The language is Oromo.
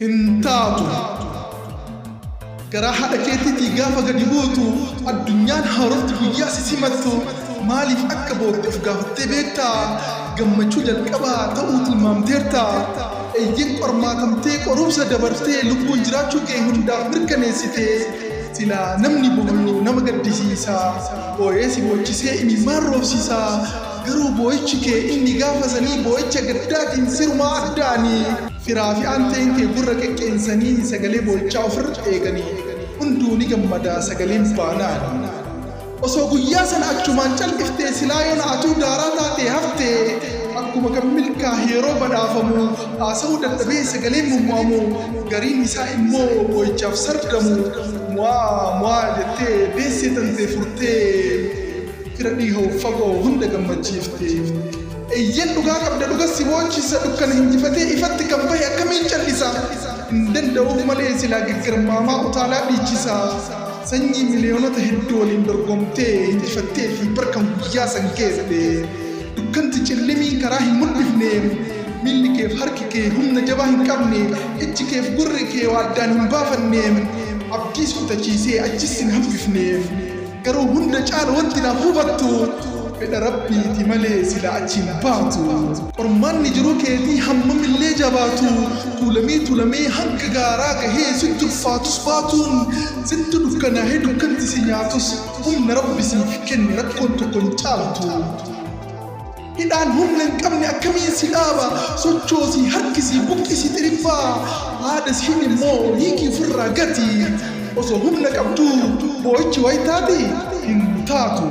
Hin taatu. Garaa haadha keetiitii gaafa gadi buutu, addunyaan haarofti guyyaa si simattu, maaliif akka bootte of gaafattee beektaa? Gammachuu jalqabaa ta'uu tilmaamteertaa? Eeyyeen qormaatamtee qorumsa dabartee lubbuun jiraachuu kee hundaaf mirkaneessitee. Silaa namni booyu nama gaddisiisa, booyee si boochisee imimmaan roobsisa. Garuu boo'ichi kee inni gaafa sanii boo'icha gaddaatiin sirumaa addaani. Firaa fi aanteen kee gurra qeqqeensanii sagalee boo'ichaa ofirra eeganii. Hunduu ni gammada sagaleen baanaani. Osoo guyyaa sana achumaan cal'iftee silaa yoona atuu daaraa taatee haftee. Akkuma kan milkaahe yeroo badhaafamu haasa'uu dadhabee sagaleen mummu'amu gariin isaa immoo boo'ichaaf sardamu mu'aa mu'aa jettee deessee tantee furtee. Fira dhihoof fagoo hunda gammachiifte. Eeyyen dhugaa qabda dhugas si boochisa dukkana hinjifatee ifatti kan bahe akkamiin callisa? Hin danda'uuf malee silaa gaggarmaamaa utaalaa dhiichisa. Sanyii miliyoonota hedduu waliin dorgomtee hinjifattee fi bar kan guyyaa san geesse. Dukkanti cillimiin karaa hin mul'ifne. Miilli keef harki kee humna jabaa hin qabne. Ijji keef gurri kee waa addaan hin baafanne. Abdiis kutachiisee achis sin hambifne. Garuu hunda caala wanti naaf hubattu fedha Rabbiiti malee silaa achi hin baatu. Qormaanni jiruu keetii hammamillee jabaatu, tuulamee tuulamee hanga gaaraa gahee sitti ulfaatus baatuun, sitti dukkanaahee dukkanti si nyaatus humna Rabbi siif kenne rakkoon tokko hin caaltu. Hidhaan humna hin qabne akkamiin si dhaaba? Sochoosii, harkisii, buqqisii xiribbaa. Haada si hidhe immoo hiikii ofirraa gati. Osoo humna qabduu boo'ichi wayi taatii? Hin taatu.